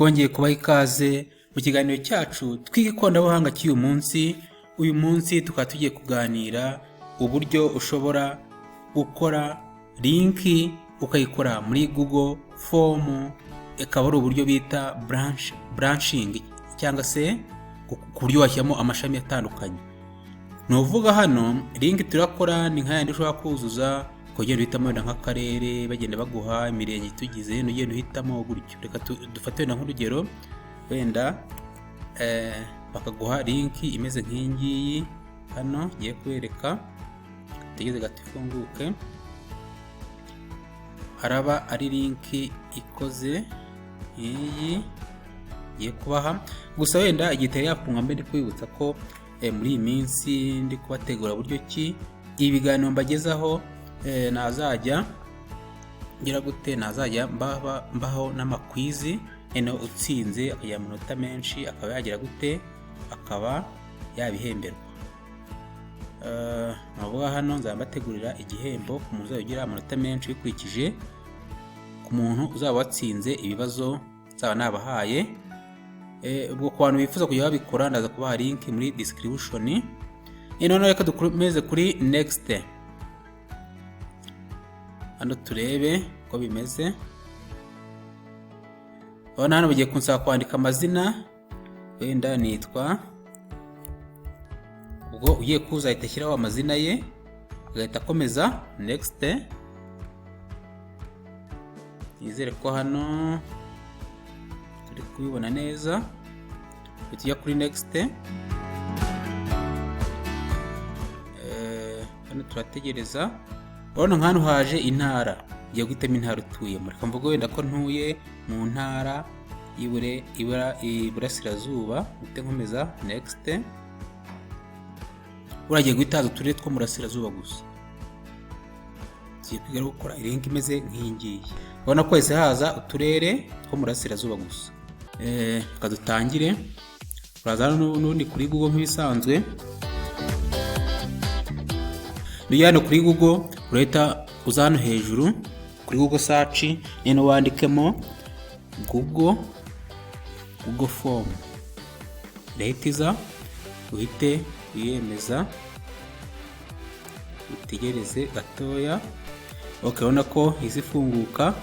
Twongeye kubaha ikaze mu kiganiro cyacu twiga ikoranabuhanga cy'uyu munsi. Uyu munsi tukaba tugiye kuganira uburyo ushobora gukora link ukayikora muri Google Form, ikaba ari uburyo bita branching cyangwa se ku buryo washyiramo amashami atandukanye. Ni ukuvuga hano link turakora ni nka yandi ushobora kuzuza ukagenda uhitamo wenda nk'akarere, bagenda baguha imirenge itugize, ugenda uhitamo gutyo. Reka dufate wenda nk'urugero, wenda bakaguha link imeze nk'iyi ngiyi hano ngiye kwereka. Utegeze gato ifunguke. Haraba ari link ikoze nk'iyi ngiye kubaha, gusa wenda igihe itari yafunga mbe ndi kwibutsa ko muri iyi minsi ndi kubategura buryo ki ibiganiro mbagezaho nazajya ngira gute, nazajya mbaho n'ama quiz, noneho utsinze akagira amanota menshi akaba yagira gute, akaba yabihemberwa. Ni ukuvuga hano nzaba mbategurira igihembo ku muntu uzajya ugira amanota menshi bikurikije ku muntu uzaba watsinze ibibazo nzaba nabahaye. Ubwo ku bantu bifuza kujya babikora, ndaza kubaha link muri description. Noneho reka dukomeze kuri next, hano turebe uko bimeze. Urabona hano bagiye kunsaba kwandika amazina, wenda nitwa, ubwo ugiye kuza ahita ashyiraho amazina ye, agahita akomeza next. Nizere ko hano turi kubibona neza. Tujya kuri next. Hano turategereza. Urabona nka hano haje intara, ugiye guhitamo intara utuyemo. Reka mvuge wenda ko ntuye mu ntara Iburasirazuba, mpite nkomeza next. Uragiye guhita haza uturere two mu Burasirazuba gusa. Tugiye kwiga gukora link imeze nk'iyi ngiyi. Urabona ko hahise haza uturere two mu Burasirazuba gusa. Reka dutangire. Uraza hano n'ubundi kuri Google nk'ibisanzwe. Nujya hano kuri Google, urahita uza hano hejuru kuri Google search, noneho wandikemo Google Form, irahita iza, uhite wiyemeza, utegereze gatoya. Ok, urabona ko iza ifunguka.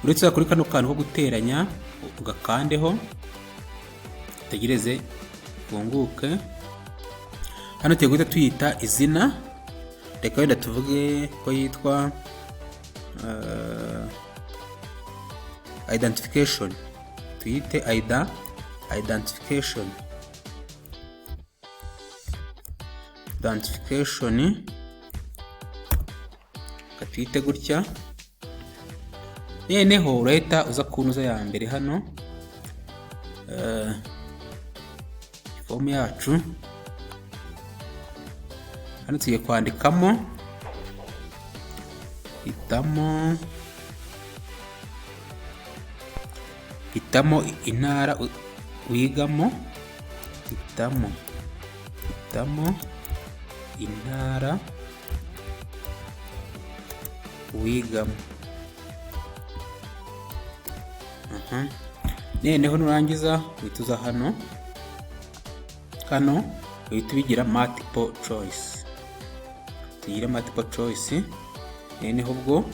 Uretse kuri kano kantu ko guteranya, ugakandeho, utegereze ifunguke. Hano tugiye guhita tuyita izina. Reka wenda tuvuge ko yitwa identification, tuyite identification, reka tuyite gutya. Noneho urahita uza ku ntuza ya mbere hano, form yacu. Hano tugiye kwandikamo hitamo intara wigamo, hitamo intara wigamo. Noneho nurangiza uhita uza hano, hano uhita ubigira multiple choice, tugire multiple choice. Noneho ubwo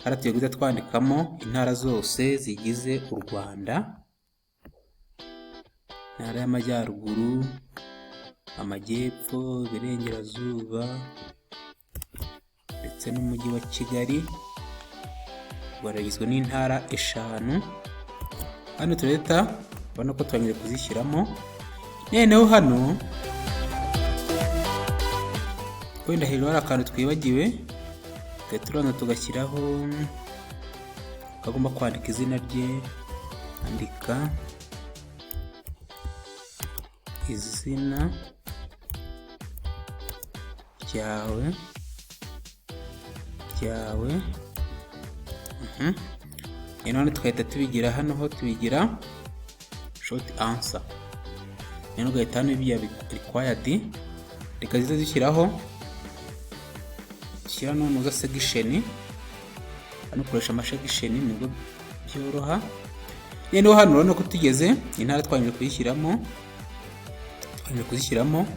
hariya tugiye guhita twandikamo intara zose zigize u Rwanda: intara y'Amajyaruguru, Amajyepfo, Iburengerazuba ndetse n'Umujyi wa Kigali. U Rwanda rugizwe n'intara eshanu. Hano turahita ubona ko turangije kuzishyiramo. Noneho hano wenda hejuru hari akantu twibagiwe, tugahita turabanza tugashyiraho ko agomba kwandika izina rye. Andika izina ryawe. None tugahita tubigira hano ho tubigira short answer. Noneho ugahita hano ibya required, reka zize zishyiraho, shyira none uza section. Hano ukoresha ama section nibwo byoroha. Noneho hano urabona ko tugeze intara twangije kuyishyiramo, twangije kuzishyiramo.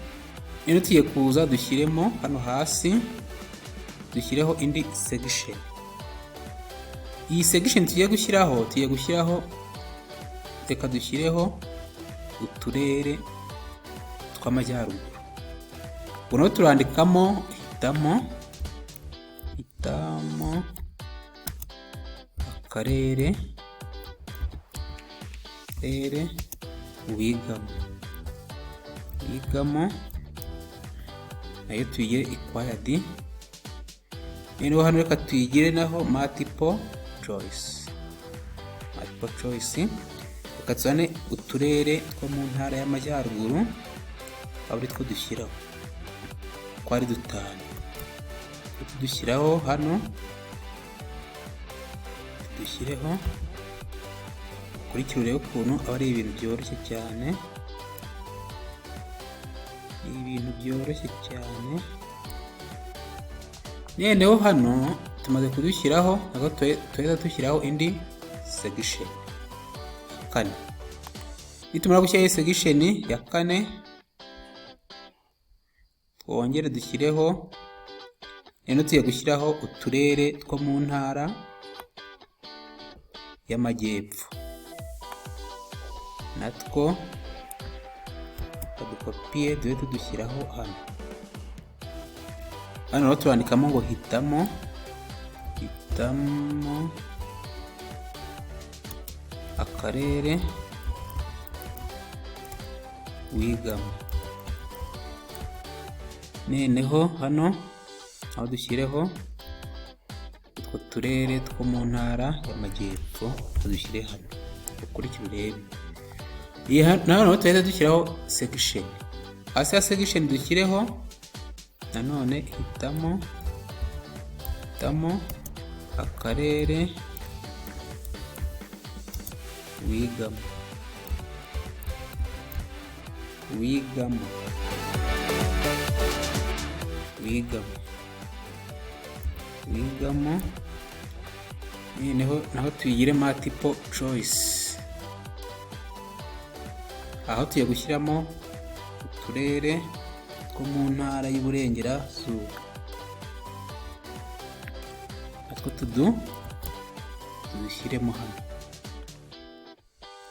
Noneho tugiye kuza dushyiremo hano hasi, dushyireho indi section. Iyi section tugiye gushyiraho, reka dushyireho uturere tw'amajyaruguru. Ubwo naho turandikamo hitamo akarere rere wigamo, nayo tuyigire required. Noneho hano reka tuyigire naho multiple choice, multiple choice. Reka tuzane uturere two mu ntara y'amajyaruguru, aba ari two dushyiraho, ko ari dutanu. Dushyiraho hano, dushyireho. Ukurikire urebe ukuntu aba ari ibintu byoroshye cyane, ni ibintu byoroshye cyane. Noneho hano tumaze kudushyiraho, ntabwo tuhita dushyiraho indi section ya kane. Nitumara gushyiraho section ya kane, twongere dushyireho. Noneho tugiye gushyiraho uturere two mu ntara y'amajyepfo, natwo badukopiye duhe tudushyiraho hano. Hano rero turandikamo ngo hitamo akarere wigamo. Noneho hano aho dushyireho utwo turere two mu ntara y'amajyepfo, tudushyire hano. Ukurikire urebe. Iyi nanone tuhita dushyiraho section. Hasi ya section dushyireho nanone hitamo akarere wigamo, wigamo, wigamo, wigamo. Noneho naho tuyigire multiple choice. Aho tugiye gushyiramo uturere two mu ntara y'Iburengerazuba, natwo tudushyiremo hano.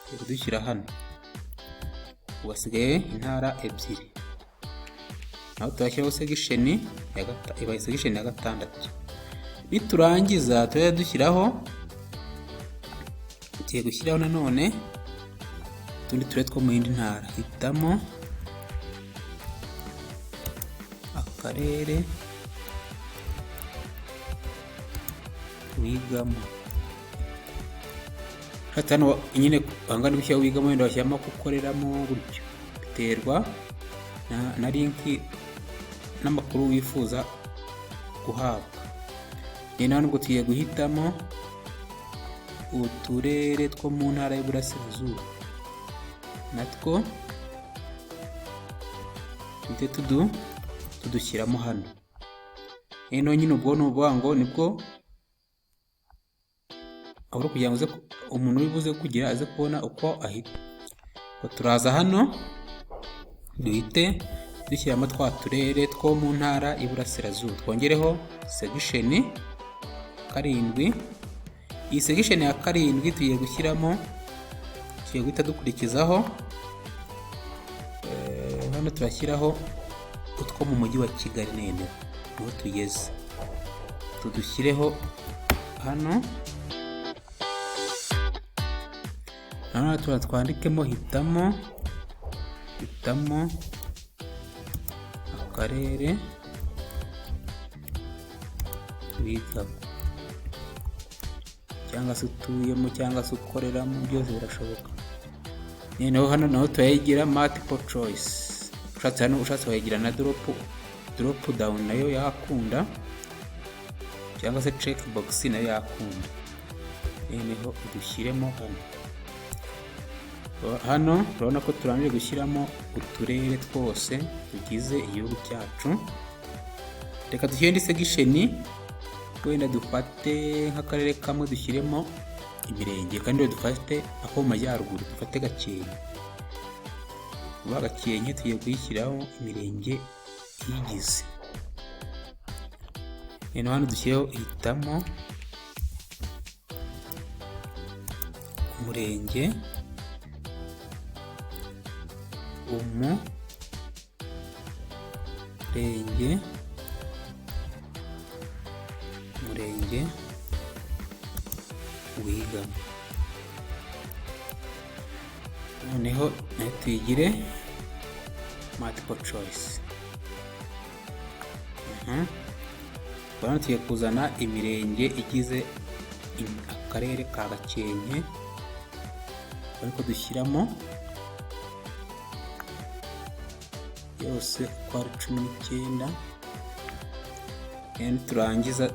Tugiye kudushyira hano. Ubu hasigaye intara ebyiri, naho turashyiraho section ya ibaye section ya gatandatu. Niturangiza turajya dushyiraho, tugiye gushyiraho nanone utundi turere two mu yindi ntara. Hitamo akarere wigamo. Ushatse hano nyine ahangana gushyiraho wigamo, wenda washyiramo ko ukoreramo gutyo, biterwa na link n'amakuru wifuza guhabwa. Ni hano ubwo tugiye guhitamo uturere two mu ntara y'Iburasirazuba, natwo tuhite tudushyiramo hano. Ino nyine ubwo ni ukuvuga ngo nibwo aho kugira ngo umuntu uri buze kugira aze kubona uko ahita. Turaza hano duhite dushyiramo twa turere two mu ntara y'Iburasirazuba, twongereho section 7. Iyi section ya karindwi tugiye gushyiramo, tugiye guhita dukurikizaho hano turashyiraho utwo mu mujyi wa Kigali. Nene niho tugeze, tudushyireho hano. Hano tuba twandikemo hitamo akarere wigamo cyangwa se utuyemo cyangwa se ukoreramo, byose birashoboka. Noneho hano naho turayigira multiple choice. Ushatse hano, ushatse wayigira na drop down, nayo yakunda, cyangwa se check box nayo yakunda. Noneho dushyiremo hano. Hano urabona ko turangije gushyiramo uturere twose tugize igihugu cyacu. Reka dushyire indi section, wenda dufate nk'akarere kamwe dushyiremo. Imirenge kandi dufate ako mu majyaruguru, dufate Gakenke. Uba Gakenke tugiye kuyishyiraho imirenge iyigize. Rero hano dushyireho hitamo umurenge, umurenge wigamo. Noneho nayo tuyigire multiple choice. Hano tugiye kuzana imirenge igize akarere ka Gakenke, ariko dushyiramo yose uko ari 19. Turangiza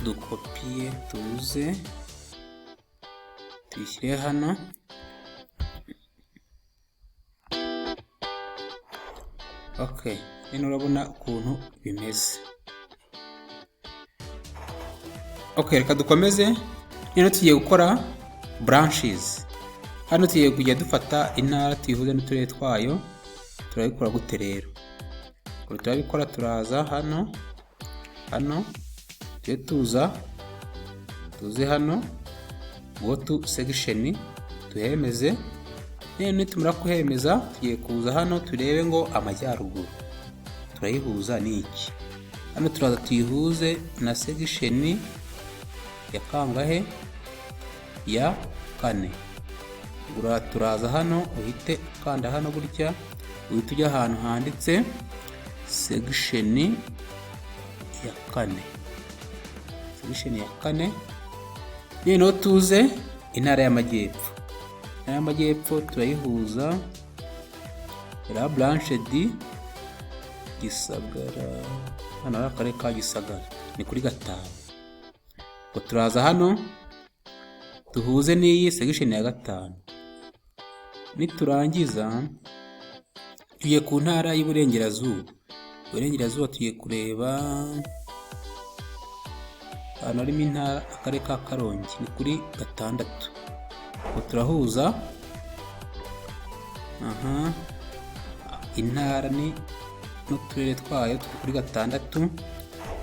dukopiye, tuze tuyishyire hano. Okay, rero urabona ukuntu bimeze. Okay, reka dukomeze. Rero tugiye gukora branches. Hano tugiye kujya dufata intara tuyihuze n'uturere twayo. Turabikora gute rero? Turabikora, turaza hano, hano tujye tuza, tuze hano go to section, tuhemeze. Nitumara kuhemeza tugiye kuza hano turebe ngo amajyaruguru turayihuza n'iki. Hano turaza tuyihuze na section ya kangahe? Ya 4. Turaza hano uhite ukanda hano gutya, uhite ujya ahantu handitse section ya 4, section ya 4. Noneho tuze intara y'amajyepfo. Intara y'amajyepfo turayihuza la branche di Gisagara. Hano hari akarere ka Gisagara, ni kuri 5. Ubwo turaza hano duhuze n'iyi section ya 5. Niturangiza tugiye ku ntara y'Iburengerazuba. Iburengerazuba tugiye kureba ahantu harimo intara, akarere ka Karongi, ni kuri 6. Ubwo turahuza aha intara ni n'uturere twayo, turi kuri 6.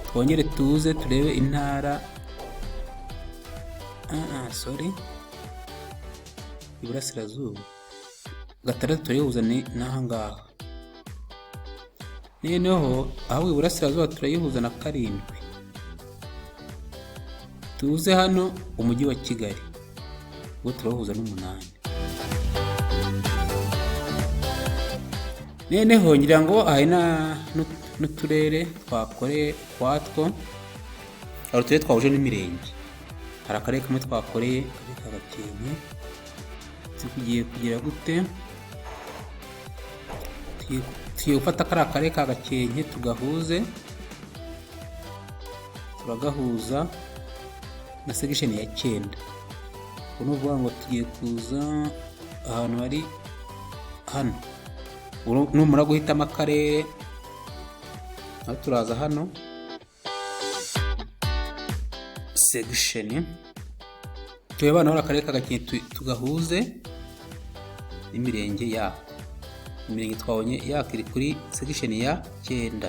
Twongere tuze turebe intara, sorry, Iburasirazuba, 6 turayihuza ni n'aha ngaha. Noneho aho Iburasirazuba turayihuza na 7. Tuze hano umujyi wa Kigali, ubwo turahuza n'8. Noneho ngira ngo hari n'uturere twakoreye ukwatwo. Hari uturere twahuje n'imirenge, hari akarere kamwe twakoreye, akarere ka Gakenke. Tugiye kugira gute? Tugiye gufata kariya karere ka Gakenke tugahuze, turagahuza na section ya 9. Ubwo ni ukuvuga ngo tugiye kuza ahantu hari hano. Numara guhitamo akarere, aho turaza hano section, turebe hano hari akarere ka Gakenke, tugahuze n'imirenge yako. Imirenge twabonye yako iri kuri section ya 9. Ni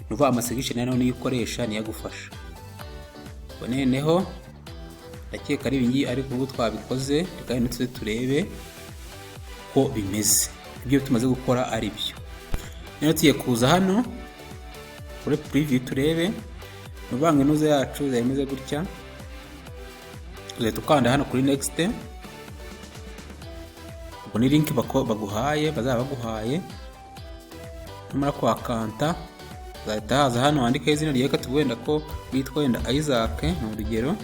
ukuvuga ama section nayo niyo ukoresha, niyo agufasha. Ubwo noneho ndakeka ari ibingibi, ariko ubu twabikoze. Reka noneho tuze turebe ko bimeze, ibyo tumaze gukora ari byo. Noneho tugiye kuza hano kuri preview turebe. Ni ukuvuga ngo inoze yacu izaba imeze gutya. Uzahita ukanda hano kuri next. Ubwo ni link baguhaye, bazaba baguhaye. Numara kuhakanta uzahita haza hano wandikeho izina ryawe. Reka tuvuge wenda ko witwa wenda Isaac, ni urugero.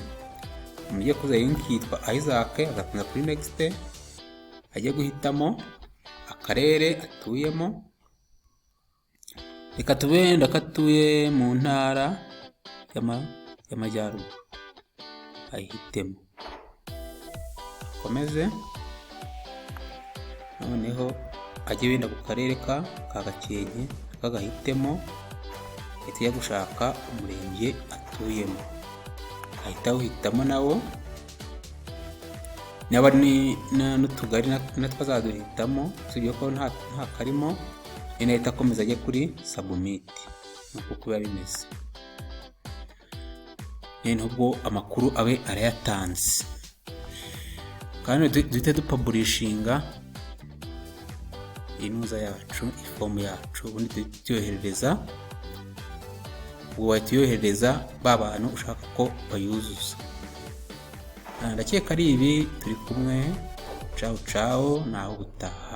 Umuntu ugiye kuza link yitwa Isaac, agakomeza kuri next, ajye guhitamo akarere atuyemo. Reka tuvuge wenda ko atuye mu ntara y'Amajyaruguru, ayihitemo, akomeze. Noneho ajye wenda ku karere ka Gakenke, kagahitemo, ahita ajya gushaka umurenge atuyemo, ahita awuhitamo nawo. Niba ari n'utugari natwo azaduhitamo, usibye ko nta karimo. Ahita akomeza ajye kuri submit. Nuko uko biba bimeze. Noneho ubwo amakuru abe arayatanze, kandi duhite dupublishinga inuza yacu, ifomu yacu, ubundi tuyoherereza. Ubwo wahita uyoherereza ba bantu ushaka ko bayuzuza. Ndakeka ari ibi. Turi kumwe, cawu cawu, naho ubutaha.